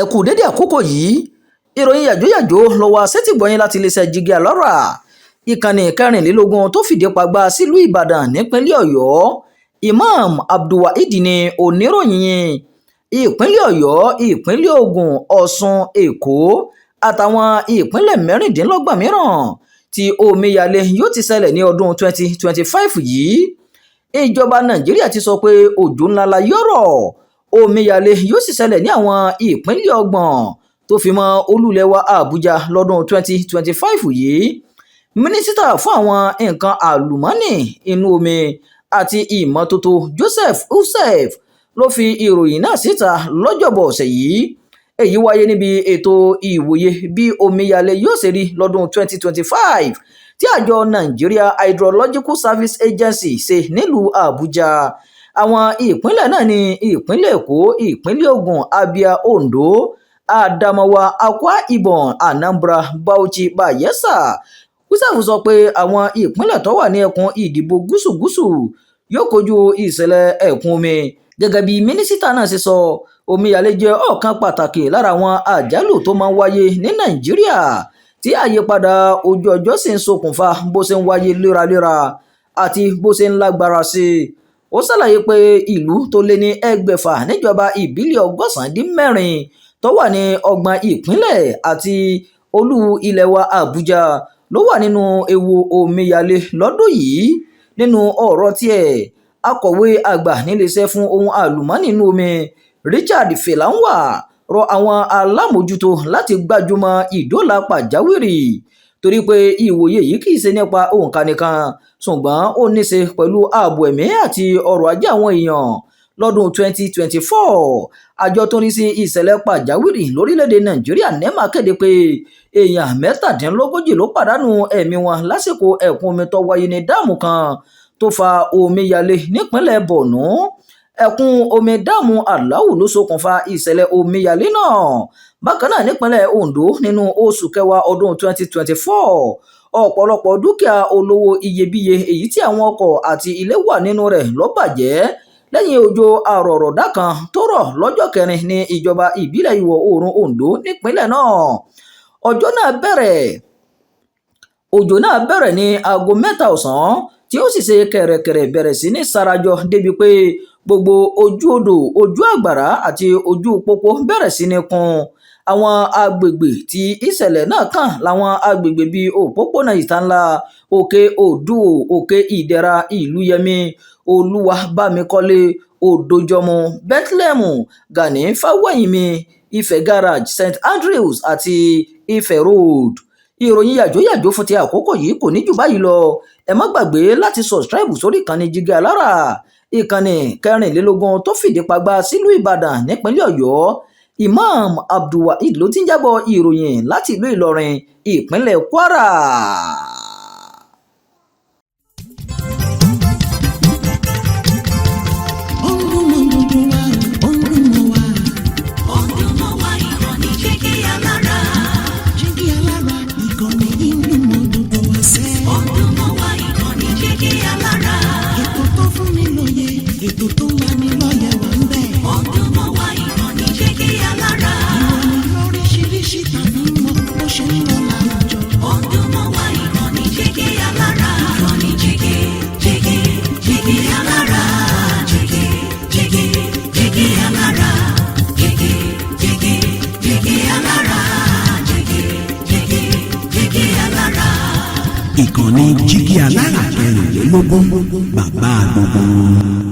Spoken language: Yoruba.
Ẹ kú dédé àkókò yìí. Ìròyìn yàjóyàjó ló wá sétìgbọ̀yìn láti iléeṣẹ́ Jígí Alárà, ìkànnì 24 tó fìdí pagbá sílùú Ìbàdàn nípínlẹ̀ Ọ̀yọ́. Imam Abdulwaheed ní oníròyìn yín. Ìpínlẹ̀ Ọ̀yọ́, ìpínlẹ̀ Ògùn, Ọ̀ṣun, Èkó àtàwọn ìpínlẹ̀ 26 mìíràn tí omíyalé yóò ti ṣẹlẹ̀ ní ọdún 2025 yìí. Ìjọba Nàìjíríà ti sọ pé òjò ńláńlá yóò rọ̀, omíyalé yóò sì ṣẹlẹ̀ ní àwọn ìpínlẹ̀ 30 tó fi mọ́ olú-ilẹ̀ wa Àbújá lọ́dún 2025 yìí. Mínísítà fún àwọn nǹkan àlùmọ́ọ́nì inú omi àti ìmọ́tótó, Joseph Utsev, ló fi ìròyìn náà síta lọ́jọ́bọ̀ ọ̀sẹ̀ yìí. Èyí wáyé níbi ètò ìwòye bí omíyalé yóò ṣe rí lọ́dún 2025 tí àjọ Nigeria Hydrological Service Agency ṣe nílùú Àbújá. Àwọn ìpínlẹ̀ náà ní ìpínlẹ̀ Èkó, ìpínlẹ̀ Ògùn, Abia, Ondo, Adamawa, Akwa Ibom, Anambra, Bauchi, Bayelsa. Utsev sọ pé àwọn ìpínlẹ̀ tó wà ní ẹkùn ìdìbò gúúsù gúúsù yóò kojú ìṣẹ̀lẹ̀ ẹ̀kún omi. Gẹ́gẹ́ bí mínísítà náà ṣe sọ, omíyalé jẹ́ ọ̀kan pàtàkì lára àwọn àjálù tó máa ń wáyé ní Nàìjíríà tí àyípadà ojú ọjọ́ sì ń ṣokùnfà bó ṣe ń wáyé léraléra àti bó ṣe ń lágbára sí i. Ó ṣàlàyé pé ìlú tó lé ní 6,000 níjọba ìbílẹ̀ 184 tó wà ní 30 ìpínlẹ̀ àti olú ilẹ̀ wa Àbújá ló wà nínú ewu omíyalé lọ́dún yìí. Nínú ọ̀rọ̀ tiẹ̀, akọ̀wé àgbà níléeṣẹ́ fún ohun àlùmọ́ọ́nì inú omi, Richard Ferlauer, rọ àwọn alámòójútó láti gbájúmọ́ ìdóòlà pàjáwìrì torí pé ìwòye yìí kì í ṣe nípa òǹkà nìkan, ṣùgbọ́n ó nííṣe pẹ̀lú ààbò ẹ̀mí àti ọrọ̀ ajé àwọn èèyàn. Lọ́dún 2024, àjọ tó ń rí sí ìṣẹ̀lẹ̀ pàjáwìrì lórílẹ̀-èdè Nàìjíríà, NEMA, kéde pé èèyàn 37 ló pàdánù ẹ̀mí wọn lásìkò ẹ̀kún omi tó wáyé ní dáàmù kan tó fa omíyalé nípínlẹ̀ Borno. Ẹ̀kún omi dáàmù Alau ló ṣokùnfà ìṣẹ̀lẹ̀ omíyalé náà. Bákan náà, nípínlẹ̀ Ondo, nínú oṣù kẹwàá ọdún 2024, ọ̀pọ̀lọpọ̀ dúkìá olówó iyebíye èyí tí àwọn ọkọ̀ àti ilé wà nínú rẹ̀ ló bàjẹ́ lẹ́yìn òjò àrọ̀rọ̀dá kan tó rọ̀ lọ́jọ́ kẹrin ní ìjọba ìbílẹ̀ ìwọ̀-oòrùn Ondo nípínlẹ̀ náà. Òjò náà bẹ̀rẹ̀ ní aago 3 ọ̀sán tí ó sì ṣe kẹ̀rẹ̀kẹ̀rẹ̀ bẹ̀rẹ̀ sí ní sarajọ débi pé gbogbo ojú odò, ojú àgbàrá àti ojú pópó bẹ̀rẹ̀ sí ní kún. Àwọn agbègbè tí ìṣẹ̀lẹ̀ náà kàn láwọn agbègbè bíi òpópónà Ìta-ńlá, Òkè Òdùò, Òkè Ìdẹ̀ra, Ìlúyẹmí, Olúwabámikọ́lé, Odòjọmú, Bethlehem, Gani Fáwẹ́hìnmí, Ife Garage, St Andrews àti Ife Road. Ìròyìn yàjóyàjó fún ti àkókò yìí kò ní jù báyìí lọ. Ẹ má gbàgbé láti subscribe sórí ìkànnì Jígí Alárà, ìkànnì 24 tó fìdí pagbá sílùú Ìbàdàn nípínlẹ̀ Ọ̀yọ́. Imam Abdulwaheed ló ti ń jábọ̀ ìròyìn láti ìlú Ìlọrin, ìpínlẹ̀ Kwara. Ó ń dún mọ́ gbogbo wa, ó ń dún mọ́ wa. Ó ń dún mọ́ wa, ìkànnì Jígí Alára. Jígí Alára, ìkànnì yìí ń dún mọ́ gbogbo wa sẹ́. Ó ń dún mọ́ wa, ìkànnì Jígí Alára. Ètò tó fún ni lóye, ètò tó ń lani lọ́yẹ̀ wà ń bẹ̀. Ó ń dún mọ́ wa, ìkànnì Jígí Alára. Ìròyìn lóríṣiríṣi tàbí mọ́ bó ṣe ń lọ láwùjọ. Ó ń dún mọ́ wa, ìkànnì Jígí Alára. Ìkànnì Jígí, Jígí, Jígí Alára. Jígí, Jígí, Jígí Alára. Jígí, Jígí, Jígí Alára. Jígí, Jígí, Jígí Alára. Ìkànnì Jígí Alára 24, bàbá gbogbo wọn.